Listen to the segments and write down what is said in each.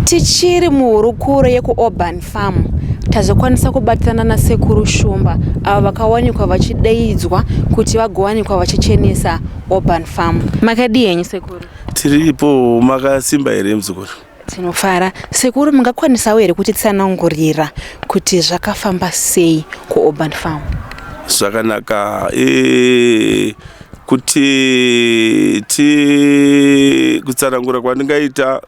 Tichiri muhurukuro yekuUrban Farm, tazokwanisa kubatana naSekuru Shumba avo vakawanikwa vachidaidzwa kuti vagowanikwa vachichenesa Urban Farm. Makadii henyu sekuru? Tiripo, makasimba here muzukuru? Tinofara. Sekuru, mungakwanisawo here kutitsanangurira kuti zvakafamba sei kuUrban Farm? Zvakanaka. Kuti ti kutsanangura kwandingaita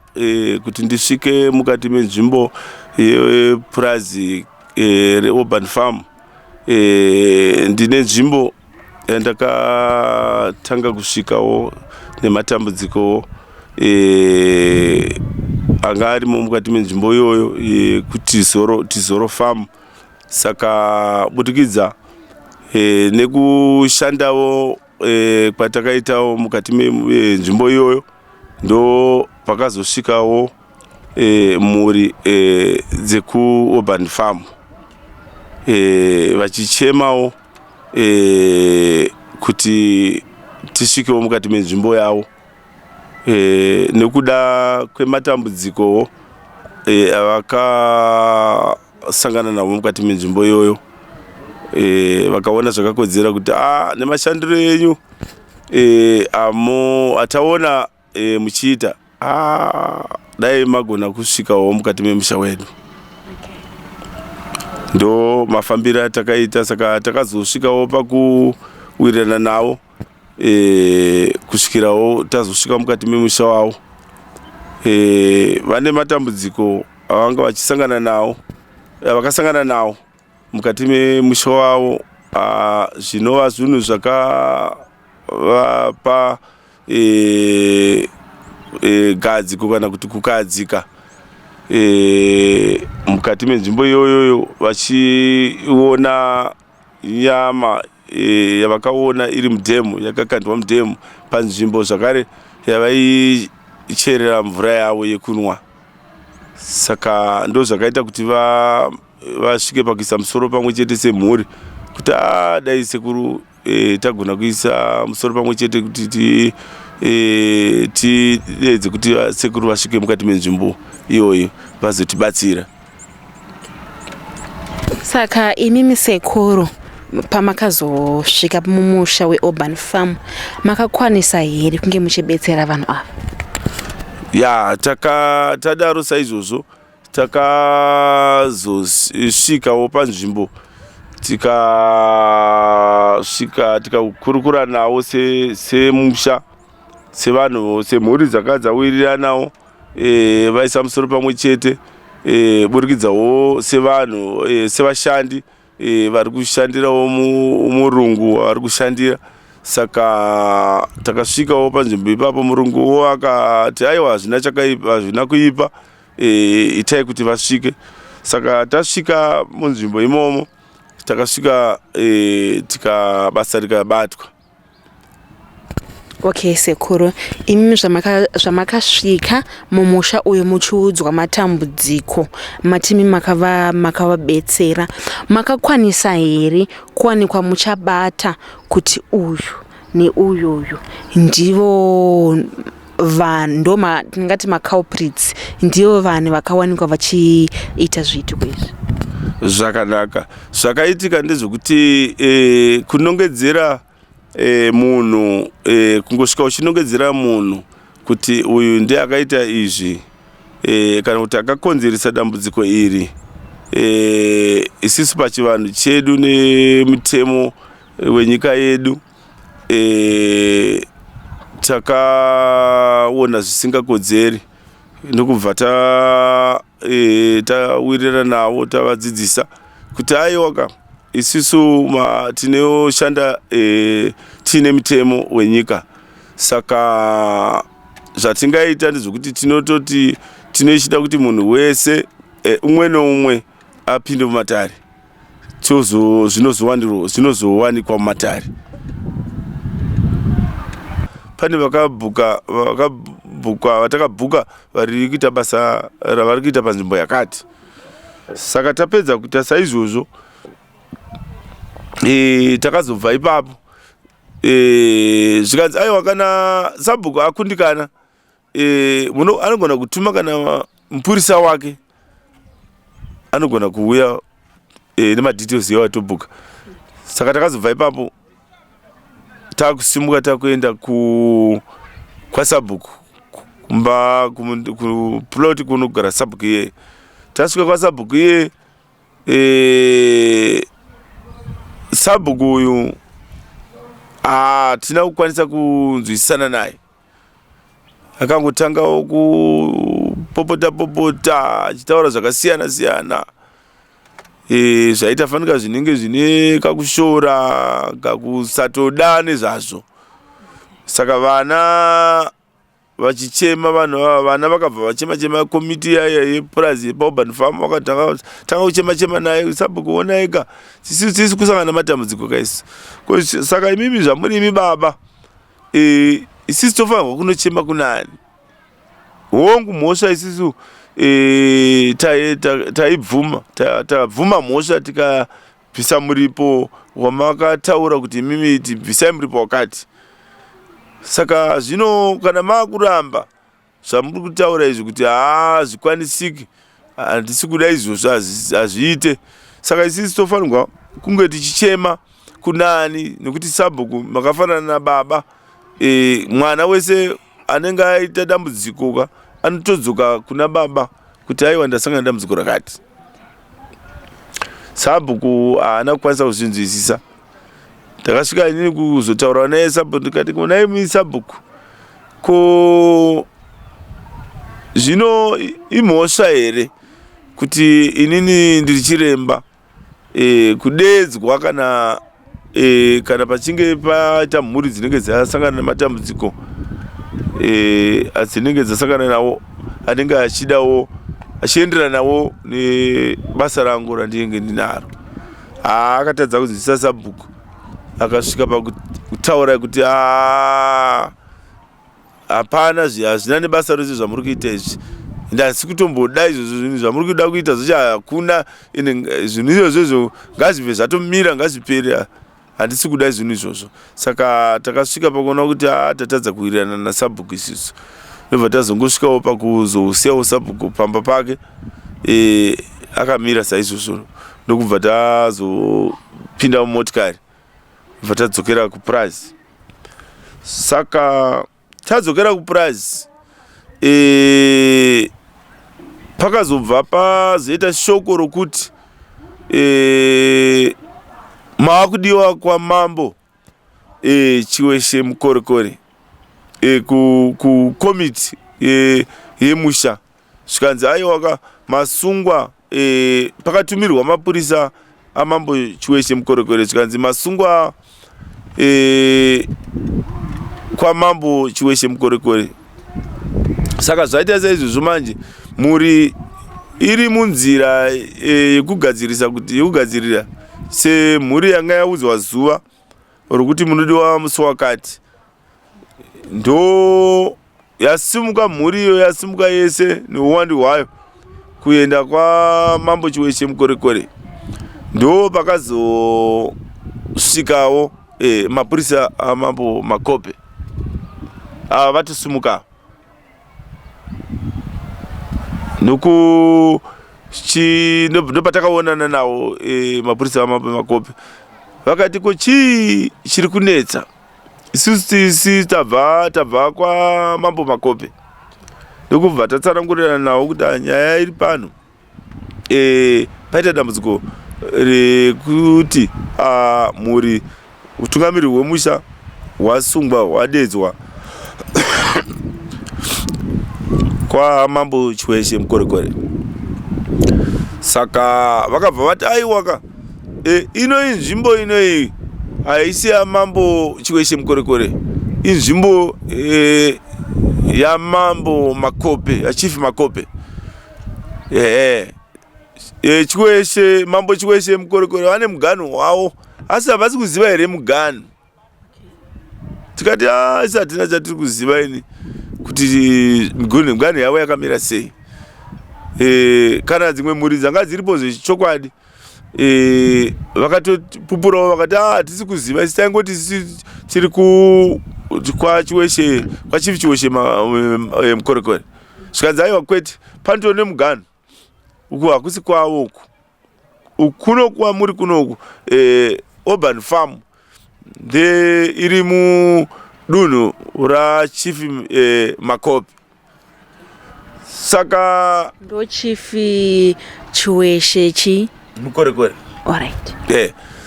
kuti ndisvike mukati menzvimbo yepurazi reUrban Farm, ndine nzvimbo yandakatanga kusvikawo nematambudziko anga arimo mukati menzvimbo iyoyo yekuTizoro Tizoro Farm. Saka budikidza nekushandawo kwatakaitawo mukati menzvimbo iyoyo, ndo pakazosvikawo mhuri dzekuUrban Farm vachichemawo kuti tisvikewo mukati menzvimbo yavo nekuda kwematambudzikowo avakasangana navo mukati menzvimbo iyoyo. Vakaona zvakakodzera kuti a nemashandiro enyu amo ataona muchiita, dai magona kusvikawo mukati memusha wedu. Ndo mafambiro atakaita. Saka takazosvikawo pakuwirirana navo kusvikirawo tazosvika mukati memusha wavo. Vane matambudziko avanga vachisangana nawo, vakasangana nawo mukati memusha wavo, zvinova zvinhu zvakavapa gadziko kana kuti kukadzika mukati menzvimbo iyoyoyo, vachiona nyama yavakaona iri mudhemu, yakakandwa mudhemu panzvimbo zvakare yavaicherera mvura yavo yekunwa. Saka ndo zvakaita kuti vasvike pakuisa musoro pamwe chete semhuri kuti a dai sekuru tagona kuisa musoro pamwe chete kuti tiedze kuti sekuru vasvike mukati menzvimbo iyoyo vazotibatsira. Saka imimi sekuru, pamakazosvika mumusha weUrban Farm, makakwanisa here kunge muchibetsera vanhu ava? Ya, taka tadaro saizvozvo, takazosvikawo panzvimbo, tikasvika tikakurukura navo semusha, sevanhu, semhuri dzakanga dzawiriranawo, vaisa musoro pamwe chete, burikidzawo sevanhu, sevashandi vari kushandirawo murungu vari kushandira. Saka takasvikawo panzvimbo ipapo, murunguwo akati aiwa, hazvina chakaipa, hazvina kuipa, itai kuti vasvike. Saka tasvika munzvimbo imomo, takasvika tika basa rikabatwa. Okay sekuru, imi zvamakasvika mumusha uyu muchiudzwa matambudziko, matimi makavabetsera, makakwanisa here kuwanikwa muchabata kuti uyu neuyuyu ndivo vanhu, ndo tingati maculprits, ndivo vanhu vakawanikwa vachiita zviitiko izvi? Zvakanaka. Zvakaitika ndezvekuti kunongedzera munhu, kungosvika uchinongedzera munhu kuti uyu ndiye akaita izvi kana kuti akakonzeresa dambudziko iri, isusu pachivanhu chedu nemutemo wenyika yedu takaona zvisingakodzeri, ndokubva tawirirana navo, tavadzidzisa kuti aiwaka, isusu tinoshanda tiine mitemo wenyika. Saka zvatingaita ndezvekuti tinototi tinochida kuti munhu wese umwe neumwe apinde mumatare, zvinozowanikwa mumatare. Pane vakabhuka, vakabhukwa, vatakabhuka vari kuita basa ravari kuita panzvimbo yakati. Saka tapedza kuita saizvozvo, takazobva ipapo, zvikanzi aiwa, kana sabhuku akundikana, anogona kutuma kana mupurisa wake anogona kuuya e, nemadetails iwayo tobhuka. Saka takazobva ipapo takusimuka takuenda ku kwasabhuku kumba kuplot kunogara sabhuku iyeye. Tasvika kwasabhuku iyeye e, sabhuku uyu hatina kukwanisa kunzwisisana naye. Akangotangawo kupopota popota achitaura zvakasiyana siyana e, zvaita fanika zvinenge zvine kakushora kakusatoda nezvazvo. Saka vana vachichema vanhu ava vana vakabva vachema chema komiti yaya yepurazi yepaurban farm vakatanga tanga kuchema chema naye sabhuku onaika tisi kusangana nematambudziko kaisi saka imimi zvamuri imi baba e, isisi tofanirwa kunochema kunani hongu mhosva isisu e, taibvuma ta, tabvuma ta mhosva tikabvisa muripo wamakataura kuti imimi tibvisai muripo wakati saka zvino kana maakuramba zvamuri kutaura izvi kuti haa zvikwanisiki handisi kuda izvozvo hazviite saka isisi tofanirwa kunge tichichema kunani nekuti sabhuku makafanana nababa e, mwana wese anenge aita dambudziko ka anotodzoka kuna baba kuti aiwa ndasangana dambudziko rakati sabhuku haana kukwanisa kuzvinzwisisa Ndakasvika inini kuzotaura naye sabhuku ndikati konai mi sabhuku ko zvino imhosva here kuti inini ndiri chiremba e, kudeedzwa kana e, kana pachinge paita mhuri dzinenge dzasangana nematambudziko e, adzinenge dzasangana nawo anenge achidawo achienderana nawo nebasa rangu randinenge ndinaro. Haa akatadza kunzwisisa sabhuku akasvika pakutaura kuti haa hapana zvi hazvina nebasa rose zvamuri kuita izvi ende hasi kutomboda izvozvo zvinhu zvamuri kuda kuita zvacho hakuna ende zvinhu izvozvo izvo ngazvibve zvatomira ngazvipere handisi kuda zvinhu izvozvo saka takasvika pakuona kuti haa tatadza kuwirirana nasabhuku isusu ndobva tazongosvikawo pakuzosiyawo sabhuku pamba pake e, akamira saizvozvo ndokubva tazopinda mumotikari bva tadzokera kupurazi saka tadzokera kupurazi e, pakazobva pazoita shoko rokuti e, maakudiwa kwamambo e, Chiweshe Mukorekore e, kukomiti ku e, yemusha zvikanzi aiwaka masungwa e, pakatumirwa mapurisa amambo Chiweshe Mukorekore zvikanzi masungwa e, kwamambo Chiweshe Mukorekore. Saka zvaita saizvozvo manje mhuri iri munzira e, yekugadzirisa kuti yekugadzirira semhuri yanga yaudzwa zuva rokuti munodiwa musi wakati ndo yasimuka mhuri iyo yasimuka yese neuwandu hwayo kuenda kwamambo Chiweshe Mukorekore ndo pakazosvikawo e, mapurisa amambo Makope ava vatosimuka noku ndopatakaonana nawo e, mapurisa amambo Makope vakati ko chii chiri kunetsa isusu tisi tabva tabva kwamambo Makope ndokubva tatsanangurirana nawo kuti ah, nyaya iri pano e, paita dambudziko rekuti ah, mhuri utungamiriri hwemusha hwasungwa hwadedzwa kwamambo Chiweshe Mukorekore saka vakabva vati aiwaka e, ino inzvimbo inoyi haisi yamambo Chiweshe Mukorekore inzvimbo e, yamambo Makope yachief Makope ehe e, Chiweshe mambo Chiweshe Mukorekore vane muganhu wavo asi havasi kuziva here muganhu tikati ah, asi hatina chatiri kuziva ini kuti miganhu yavo yakamira sei e, kana dzimwe mhuri dzanga dziripo zvechokwadi e, vakatopupurawo vakati ah, hatisi kuziva isi taingoti tiri ku kwachiweshe kwachief Chiweshe Mukorekore. Zvikanzi aiwa kwete, panotori nemuganhu uku, hakusi kwavo uku, kuno kwamuri kunoku Urban Farm nde iri mudunhu raChief Makope. Saka ndo Chief Chiweshe chi Mukorekore. Alright.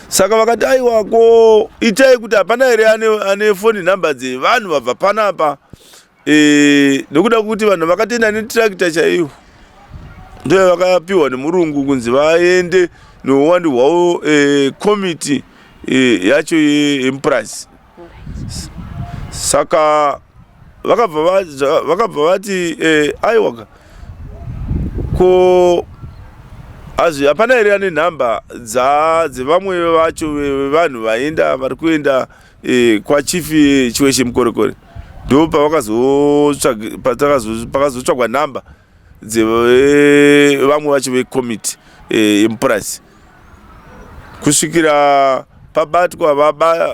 Saka vakati aiwa, ko itai kuti hapana here ane foni nhamba dzevanhu vabva panapa, nekuda kwekuti vanhu vakatoenda netirakita chaiyo, ndo vakapiwa nemurungu kunzi vaende neuwandu hwavo, komiti yacho yemupurazi. Saka vakabva vati aiwa, ko azvi hapana here ane nhamba dzevamwe vacho vevanhu vaenda, vari kuenda kwaChief Chiweshe Mukorekore? Ndo pakazotsvagwa nhamba dzevamwe vacho vekomiti yemupurazi, kusvikira pabatwa,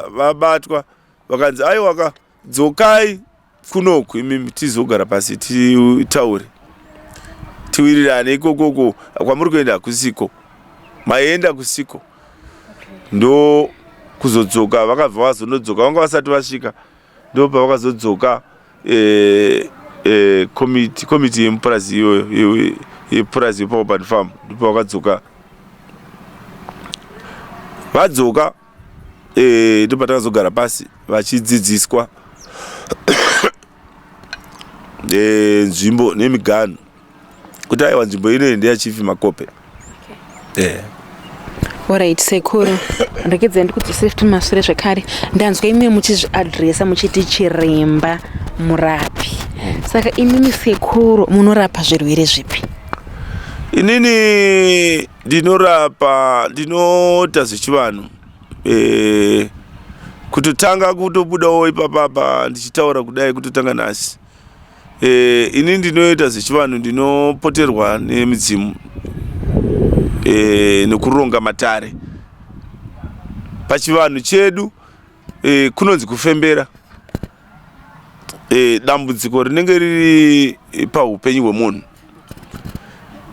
vabatwa, vakanzi aiwaka, dzokai kunoku imimi, tizogara pasi titaure, tiwirirane ikokoko. Kwamuri kuenda hakusiko, maenda kusiko. Ndo kuzodzoka, vakabva vazonodzoka, vanga vasati vasvika, ndo pavakazodzoka komiti yemupurazi iyoyo, yepurazi yepaUrban Farm. Ndipo vakadzoka, vadzoka ndo patakazogara pasi vachidzidziswa nzvimbo nemiganhu, kuti aiwa, nzvimbo inoyi ndeyaChief Makope. Alright sekuru, regedzai ndikudzosere futi mashure zvekare. Ndanzwa imwe muchizviadhiresa muchiti chiremba murapi. Saka imimi sekuru munorapa zvirwere zvipi? Inini ndinorapa, ndinoita zvechivanhu. Kutotanga kutobudawo ipapapa ndichitaura kudai, kutotanga nhasi, ini ndinoita zvechivanhu, ndinopoterwa nemidzimu nekuronga matare. Pachivanhu chedu kunonzi kufembera dambudziko rinenge riri paupenyu hwemunhu.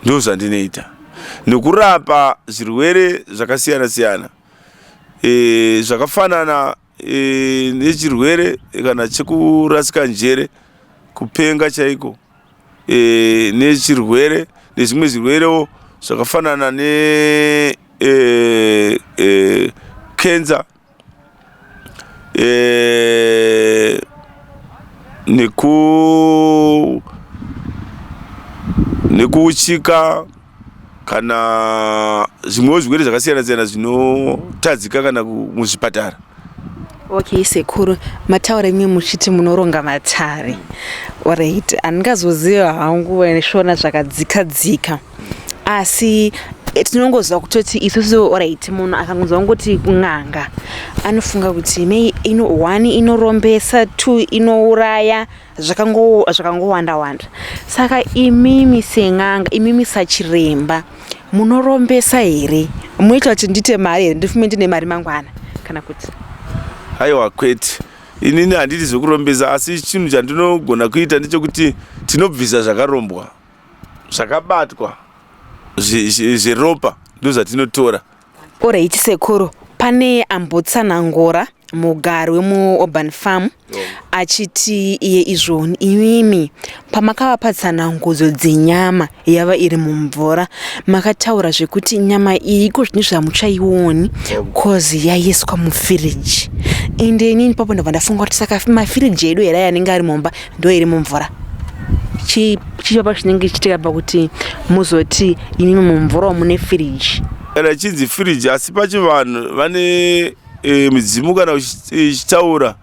Ndo zvandinoita, nekurapa zvirwere zvakasiyana siyana, zvakafanana nechirwere kana chekurasika njere, kupenga chaiko, nechirwere nezvimwe zvirwerewo zvakafanana ne kenza, nekuuchika kana zvimwewo zvirwere zvakasiyana siyana zvinotadzika kana muzvipatara. Okay sekuru, mataura imwe muchiti munoronga matare. Alright, handingazoziva hangu shona zvakadzika dzika, asi tinongoziva kutoti isusu, alright, munhu akangonzwa kungoti n'anga anofunga kuti mei ino one inorombesa, two inouraya, zvakangowanda wanda. Saka imimi sen'anga, imimi sachiremba, munorombesa here? Munoita kuti ndiite mari here, ndifume ndine mari mangwana, kana kuti? Aiwa, kwete, inini handiti zvekurombesa, asi chinhu chandinogona kuita ndechekuti tinobvisa zvakarombwa, zvakabatwa zveropa, ndo zvatinotora. Alright sekuru, pane ambotsanangura mugari wemuUrban Farm achiti iye izvoni imimi pamakavapa tsanangudzo dzenyama yava iri mumvura, makataura zvekuti nyama iyi iko zvino zvamuchaioni cause yaiswa mufiriji. Ende inini papo ndabva ndafunga kuti saka mafiriji edu here aya anenge ari mumba ndo iri mumvura? Chipapa chinenge chichiitika pakuti muzoti imimi mumvura mune firiji? Kana ichinzi firiji, asi pachivanhu vane midzimu, kana ichitaura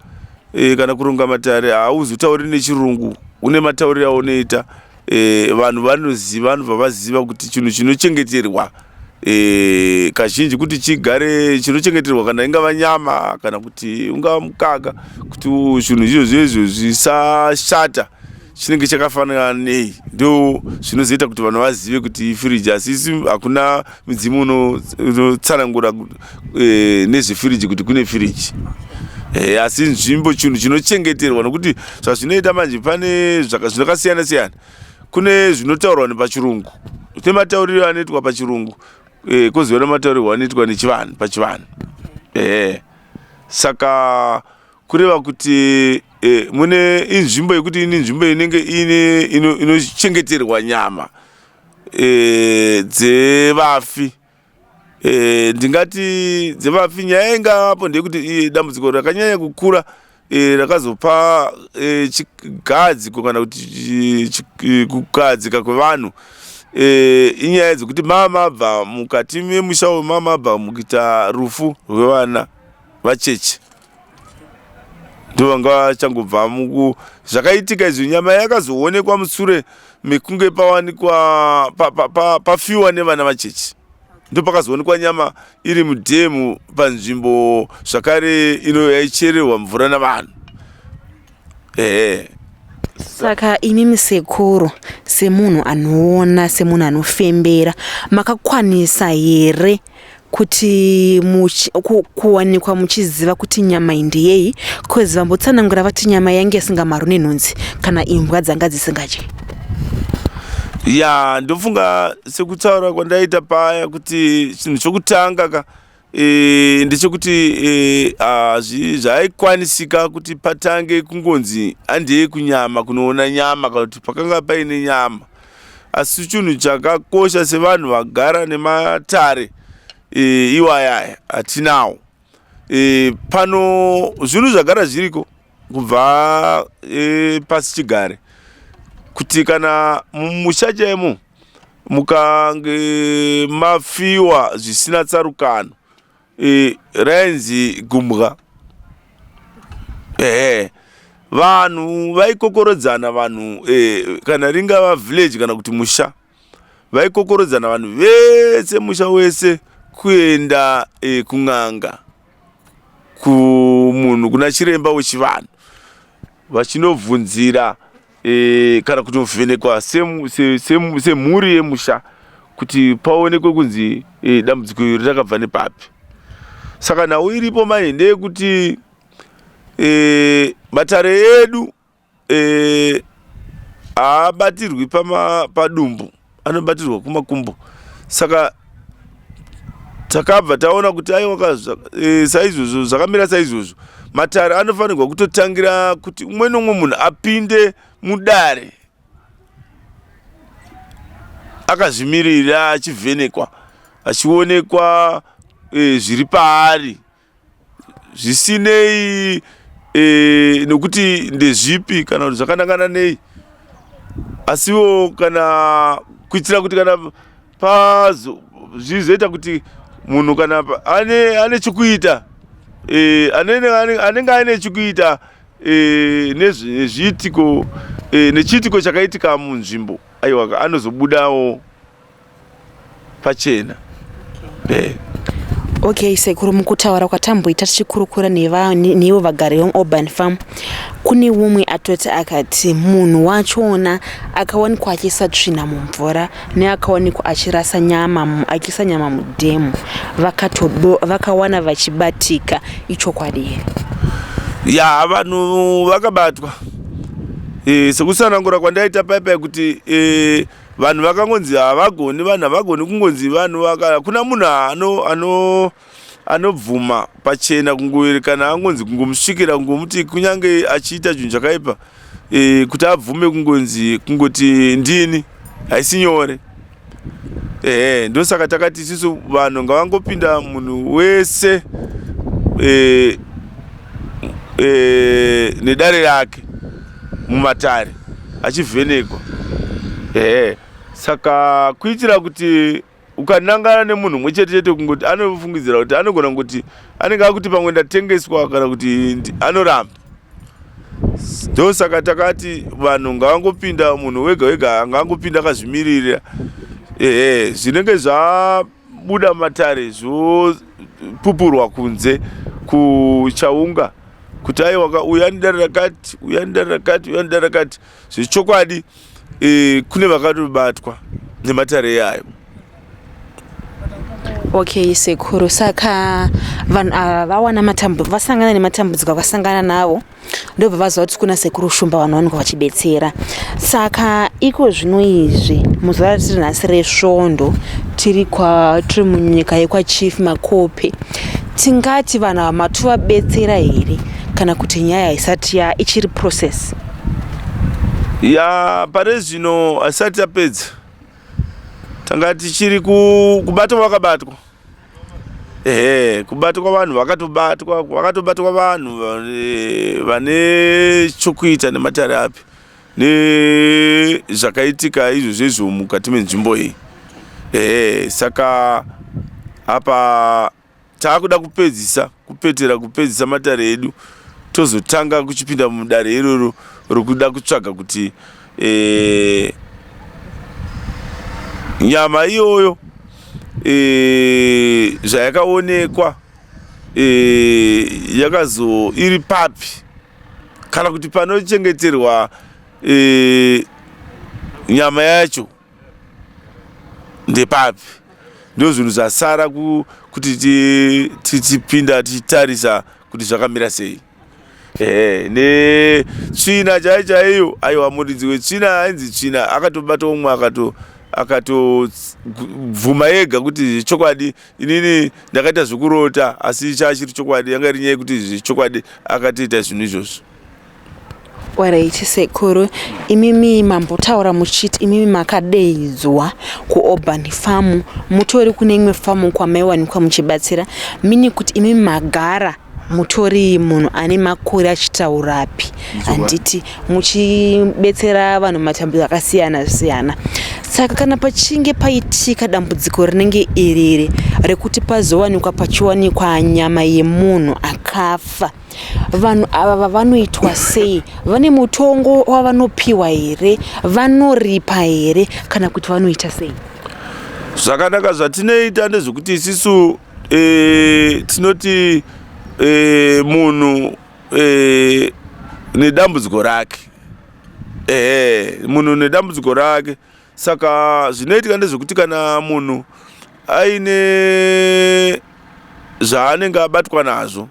kana kuronga matare, hauzotauri nechirungu, une matauriro aunoita. Vanhu vanoziva, vanobva vaziva kuti chinhu chinochengeterwa kazhinji kuti chigare chinochengeterwa, kana ingava nyama kana kuti ungava mukaka, kuti zvinhu izvozvo izvo zvisashata, chinenge chakafanana nei. Ndo zvinozoita kuti vanhu vazive kuti ifiriji, asi isi hakuna midzimu unotsanangura nezvefiriji kuti kune firiji. Asi nzvimbo, chinhu chinochengeterwa, nokuti zvazvinoita manje pane zvinokasiyana siyana. Kune zvinotaurwa nepachirungu, kune matauriro anoitwa pachirungu, kozouya nemataurirwo anoitwa nechivanhu pachivanhu. Ehe, saka kureva kuti mune inzvimbo yekuti ine nzvimbo inenge ine inochengeterwa nyama dzevafi. Ndingati dzevafi. Nyaya ingavapo ndeyekuti dambudziko rakanyanya kukura rakazopa chigadziko kana kuti kugadzika kwevanhu inyaya dzekuti mamabva mukati memusha wemamabva mukuita rufu rwevana vacheche, ndo vanga vachangobva muku zvakaitika izvi. Nyama yakazoonekwa musure mekunge pawanikwa pafiwa nevana vacheche, ndo pakazoonekwa nyama iri mudhemu panzvimbo zvakare ino yaichererwa mvura navanhu, ehe. Saka imimi sekuru, semunhu anoona, semunhu anofembera, makakwanisa here kuti kuwanikwa muchiziva kuti nyama iyi ndeyei? 'Cause vambotsanangura vati nyama yange isingamarwi nenhunzi kana imbwa dzanga dzisingadyi. Ya, ndofunga sekutaura kwandaita paya kuti chinhu chokutanga ka ndechekuti zvaikwanisika kuti patange kungonzi handei kunyama kunoona nyama kana kuti pakanga paine nyama. Asi chinhu chakakosha sevanhu vagara nematare iwayaya hatinawo. Pano zvinhu zvagara zviriko kubva pasi chigare kuti kana mumusha chaimo mukange mafiwa zvisina tsarukano, rainzi gumbwa. Ehe, vanhu vaikokorodzana vanhu, kana ringava village kana kuti musha, vaikokorodzana vanhu vese, musha wese, kuenda kun'anga, kumunhu kuna chiremba wechivanhu, vachinobvunzira kana kutovhenekwa semhuri yemusha kuti paonekwe kunzi dambudziko iri rakabva nepapi. Saka nhau iripo manje ndeyekuti matare edu haabatirwi padumbu, anobatirwa kumakumbo. Saka takabva taona kuti aiwa, saizvozvo zvakamira saizvozvo, matare anofanirwa kutotangira kuti umwe nomumwe munhu apinde mudare akazvimirira, achivhenekwa, achionekwa zviri paari, zvisinei nokuti ndezvipi kana kuti zvakanangana nei. Asiwo kana kuitira kuti kana pazo zvizoita kuti munhu kana ane chekuita, anenge aine chekuita nezviitiko, nechiitiko chakaitika munzvimbo, aiwa, anozobudawo pachena. Okay sekuru, mukutaura kwatamboita tichikurukura neivo vagari vemuUrban Farm, kune umwe atoti akati munhu wachona akawanikwa achiisa tsvina mumvura neakawanikwa achirasa nyama, achiisa nyama mudhemu, vakawana vachibatika. Ichokwadi here? Ya, vanhu vakabatwa. Sekutsanangura kwandaita paipai kuti vanhu vakangonzi havagoni, vanhu havagoni kungonzi vanhu hakuna munhu anobvuma pachena kungoerekana angonzi kungomusvikira, kungomuti kunyange achiita chinhu chakaipa, kuti abvume kungonzi kungoti ndini, haisi nyore. Ehe, ndosaka takati isusu vanhu ngavangopinda munhu wese nedare rake mumatare achivhenekwa. Ehe, saka kuitira kuti ukanangana nemunhu mumwe chete chete, kungoti anofungidzira kuti anogona kungoti anenge akuti pamwe ndatengeswa kana kuti anoramba. Ndosaka takati vanhu ngavangopinda, munhu wega wega ngangopinda akazvimirira. Ehe, zvinenge zvabuda matare zvopupurwa kunze kuchaunga kuti aiwa, uyu ane dare rakati, uyu ane dare rakati, uyu ane dare rakati. Zvechokwadi kune vakatobatwa nematare iyayo. Okay sekuru, saka vanhu ava vawana vasangana nematambudziko akasangana navo. Ndobva vaziva kuti kuna Sekuru Shumba vanowanikwa vachibetsera. Saka iko zvino izvi muzuva ratiri nhasi reSvondo tiri kwa tiri munyika yekwaChief Makope. Tingati vanhu ava matovabetsera here kana kuti nyaya haisati ya ichiri process? Ya, pari zvino hasisati tapedza. Tanga tichiri kubatwa vakabatwa. Ehe, kubatwa vanhu vakatobatwa, vakatobatwa vanhu vane chokuita nematare api nezvakaitika izvozvo izvo mukati menzvimbo iyi. Ehe, saka apa taakuda kupedzisa kupetera kupedzisa matare edu tozotanga kuchipinda mudare iroro rokuda kutsvaga kuti e, nyama iyoyo e, zvayakaonekwa e, yakazo iri papi kana kuti panochengeterwa e, nyama yacho ndepapi. Ndozvinhu zvasara kuti tichipinda tichitarisa kuti zvakamira sei. Ehe, netsvina chaiyo chaiyo, aiwa muridzi wetsvina ainzi tsvina akatobata umwe akato akatobvuma ega kuti chokwadi inini ndakaita zvekurota asi chachiri chokwadi yanga iri nyaya yekuti zvechokwadi akatoita zvinhu izvozvo. Alright sekuru, imimi mambotaura muchiti imimi makadeidzwa kuUrban Farm, mutori kune imwe famu kwamaiwanikwa muchibatsira, meaning kuti imimi magara mutori munhu ane makore achitaurapi handiti, muchibetsera vanhu matambudziko akasiyana siyana. Saka kana pachinge paitika dambudziko rinenge iriri rekuti pazowanikwa pachiwanikwa nyama yemunhu akafa, Vanhu ava vavanoitwa sei? Vane mutongo wavanopiwa here? Vanoripa here kana kuti vanoita sei? Zvakanaka zvatinoita ndezvekuti isisu e, tinoti e, munhu e, nedambudziko rake ehe munhu nedambudziko rake saka zvinoitika ndezvekuti kana munhu aine zvaanenge abatwa nazvo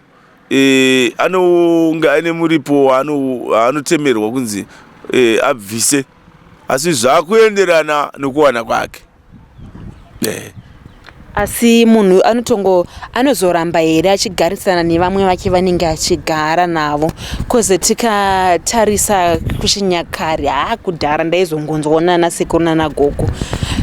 e, anonge aine muripo waanotemerwa kunzi e, abvise asi zvakuenderana nokuwana kwake e. Asi munhu anotongo anozoramba here achigarisana nevamwe vake vanenge achigara navo bcause tikatarisa kuchinyakare haa kudhara ndaizongonzwa nana sekuru nana gogo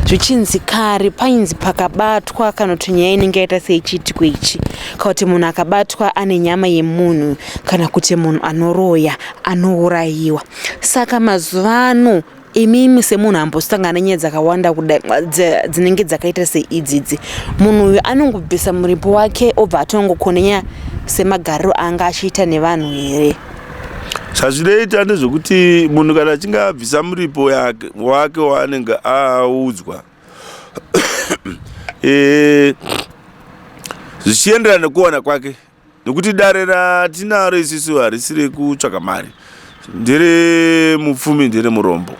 zvichinzi kare painzi pakabatwa kana kuti nyaya inenge yaita seichiitiko ichi kana kuti munhu akabatwa ane nyama yemunhu kana kuti munhu anoroya anourayiwa. Saka mazuva ano imimi semunhu ambosangana nenyaya dzakawanda kudai dzinenge dzakaita seidzidzi, munhu uyu anongobvisa muripo wake obva atongokonenya semagariro anga achiita nevanhu here? Zvazvinoita ndezvekuti munhu kana achinge abvisa muripo wake waanenge audzwa e, zvichienderana nekuwana kwake nekuti dare ratinaro isusu harisi rekutsvaka mari, ndere mupfumi, ndere murombo,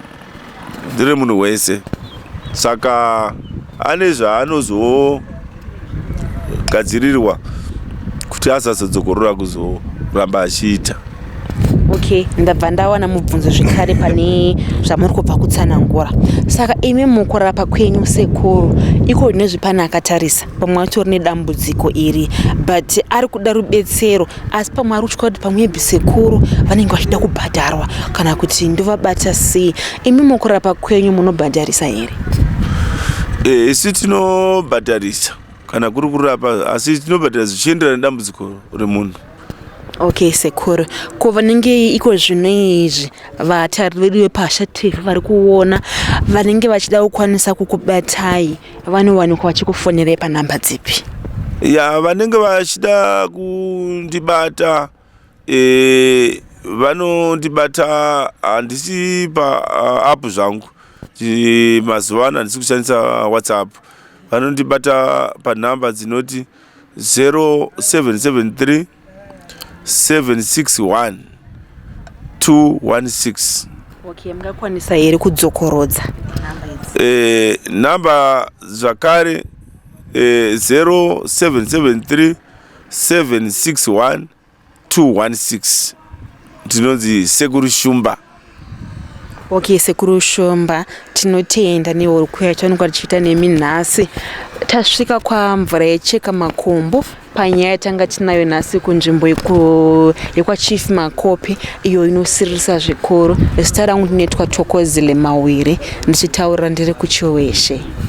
ndere munhu wese. Saka ane zvaanozogadzirirwa kuti asazodzokorora kuzoramba achiita. Okay, ndabva ndawana mubvunzo zvekare pane zvamuri kubva kutsanangura. Saka imi mukurapa kwenyu sekuru, iko nezvipane akatarisa pamwe atori nedambudziko iri but ari kuda rubetsero, asi pamwe ari kutya kuti pamwe maybe sekuru vanenge vachida kubhadharwa kana kuti ndovabata sei. Imi mukurapa kwenyu munobhadharisa here? Eh, isu tinobhadharisa kana kuri kurapa, asi tinobhadhara zvichienderana nedambudziko remunhu. Okay sekuru, ko vanenge iko zvino izvi vatariri vedu vePasha TV vari kuona vanenge vachida kukwanisa kukubatai vanowanikwa vachikufonerai panhamba dzipi? Ya, vanenge vachida kundibata e, vanondibata handisi paapp zvangu mazuva ano handisi kushandisa WhatsApp. Vanondibata panhamba dzinoti 0773 761 216. Okay, mungakwanisa here kudzokorodza namba idzi? E, namba zvakare e, 0773 761 216. Tinonzi Sekuru Shumba. Okay, Sekuru Shumba, tinotenda nehurukuro yataonekwa tichiita nemi nhasi. Tasvika kwamvura yecheka makumbo panyaya yatanga tinayo nhasi kunzvimbo yekwaChief Makope iyo inosiririsa zvikuru. Zita rangu ndinoitwa Thokozile Mawire, ndichitaurira ndiri kuChiweshe.